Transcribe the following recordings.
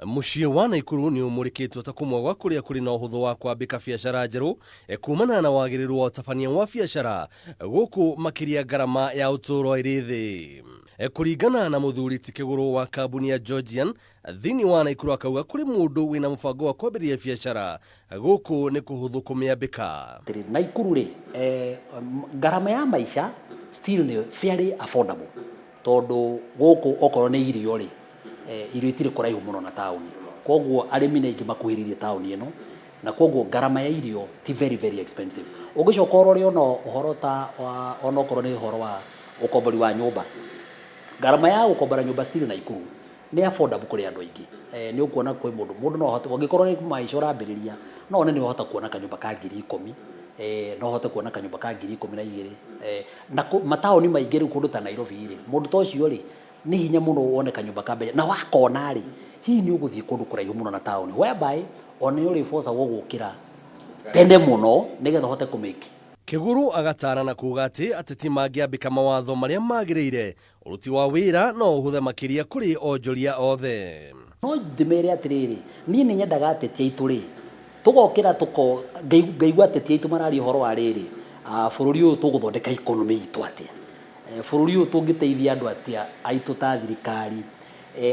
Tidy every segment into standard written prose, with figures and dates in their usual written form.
Mũciĩ wa Naikuru nĩ ũmũrĩkĩtwo ta kũmwe gwa kũrĩa kũrĩ na ũhũthũ wa kwambĩka biacara njerũ kumana na wagĩrĩru wa ũtabania wa biacara gũkũ makĩria ngarama ya ũtũũro ĩrĩ thĩ. Kũringana na mũthuri ti Kĩgũrũ wa kambuni ya Georgian thĩinĩ wa Naikuru akauga kũrĩ mũndũ wĩna mũbango wa kwambĩrĩria biacara gũkũ nĩ kũhũthũ kũmĩambĩka. Naikuru rĩ, ngarama ya maica still nĩ fairly affordable tondũ gũkũ okorwo nĩ irio rĩ, irio itirĩ kũraihu mũno na taũni, koguo arĩmi nĩ aingĩ makuhĩrĩirie taũni ĩno, na koguo ngarama ya irio ti very very expensive. Ũngĩcoka ũrore ona ũhoro ta wa ona okorwo nĩ ũhoro wa ũkombori wa nyũmba, ngarama ya gũkombora nyũmba still Naikuru nĩ affordable kũrĩ andũ aingĩ. Nĩ ũkuona kwĩ mũndũ, mũndũ no ahote, ũngĩkorwo nĩ maica ũrambĩrĩria, no wone nĩ wahota kuona kanyũmba ka 10,000, no ũhote kuona kanyũmba ka 12,000, na mataũni maingĩ rĩu kũndũ ta Nairobi rĩ, mũndũ ta ũcio rĩ, nĩ hinya mũno wone kanyũmba ka mbeca, na wakona rĩ, hihi nĩ ũgũthiĩ kũndũ kũraihu mũno na taũni, whereby ona nĩ ũrĩbocagwo gũkĩra tene mũno nĩgetha ũhote kũ make. Kĩgũrũ agataara na kuuga atĩ ateti mangĩambĩka mawatho marĩa magĩrĩire, ũruti wa wĩra no ũhũthe makĩria kũrĩ onjoria othe. No ndĩmere atĩrĩrĩ, niĩ nĩ nyendaga ateti aitũ rĩ, tũgokĩra tũko, ngaigua ateti aitũ mararia ũhoro wa rĩrĩ, bũrũri ũyũ tũgũthondeka economy itũ atĩa? Bũrũri ũyũ tũngĩteithia andũ atĩa aitũ ta thirikari,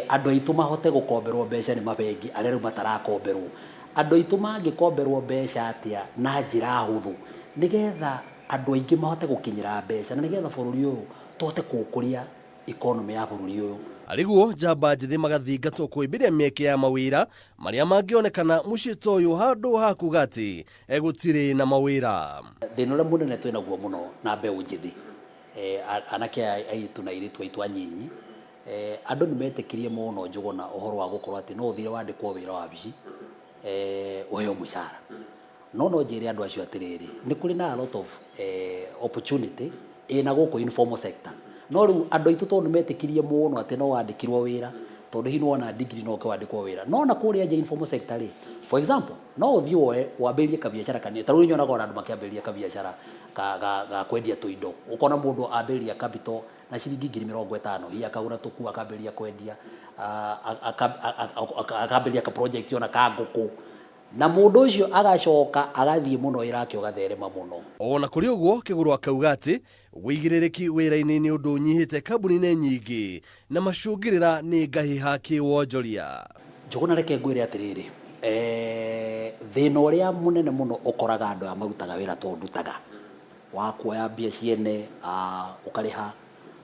andũ aitũ mahote gũkomberwo mbeca nĩ mabengi arĩa rĩu matarakomberwo. Andũ aitũ mangĩkomberwo mbeca atĩa na njĩra hũthũ nĩgetha andũ aingĩ mahote gũkinyĩra mbeca na nĩgetha bũrũri ũyũ tũhote kũũkũria economy ya bũrũri ũyũ. Arĩguo njamba njĩthĩ magathingatwo kũhĩmbĩria mĩeke ya mawĩra marĩa mangĩonekana mũciĩ ta ũyũ handũ ha kuga atĩ gũtirĩ na mawĩra. Thĩna ũrĩa mũnene twĩ naguo mũno na mbeũ njĩthĩ, anake aya aitũ na airĩtu aitũ anyinyi, andũ nĩ metĩkirie mũno Njũgũna ũhoro wa gũkorwo atĩ no ũthire wandĩkwo wĩra wabici, ũheo mũcara. No no njĩre andũ acio atĩrĩrĩ, nĩ kũrĩ na a lot of opportunity ĩna gũkũ informal sector. No rĩu andũ aitũ tondũ nĩ metĩkirie mũno atĩ no wandĩkirwo wĩra, tondũ hihi nĩ wona degree no ũke wandĩkwo wĩra. No ona kũrĩa nja informal sector rĩ, for example, no ũthiĩ woe wambĩrĩrie kabiacara kanini. Ta rĩu nyonaga ona andũ makĩambĩrĩria kabiacara ga kwendia tũindo. Ũkona mũndũ ambĩrĩria capital na ciringi 50,000, hihi akagũra tũkuo akambĩrĩria kwendia, akambĩrĩria ka project ona ka ngũkũ. Na mũndũ ũcio agacoka agathiĩ mũno wĩra wake ũgatherema mũno. O na kũrĩ ũguo, Kĩgũrũ akauga atĩ ũigĩrĩrĩki wĩra-inĩ nĩ ũndũ ũnyihĩte kambuni-inĩ nyingĩ na macũngĩrĩra nĩ ngahĩha kĩwonjoria. Njũgũna reke ngwĩre atĩrĩrĩ, thĩna ũrĩa mũnene mũno ũkoraga andũ aya marutaga wĩra ta ũũ ndutaga, wa kuoya mbia ciene ũkarĩha,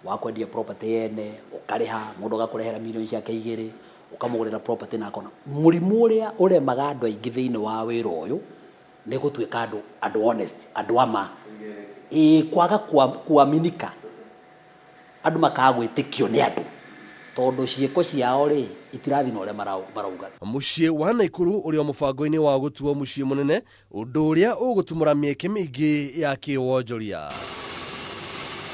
wa kwendia property yene ũkarĩha, mũndũ agakũrehera mirioni ciake igĩrĩ, ũkamũgũrĩra property na akona. Mũrimũ ũrĩa ũremaga andũ aingĩ thĩinĩ wa wĩra ũyũ nĩ gũtuĩka andũ andũ honest, andũ a ma. Ĩĩ kwaga kuaminika, andũ makaga gwĩtĩkio nĩ andũ tondũ ciĩko ciao rĩ itirathiĩ na ũrĩa marauga. Mũciĩ wa Naikuru ũrĩ o mũbango-inĩ wa gũtuo mũciĩ mũnene, ũndũ ũrĩa ũgũtumũra mĩeke mĩingĩ ya kĩwonjoria.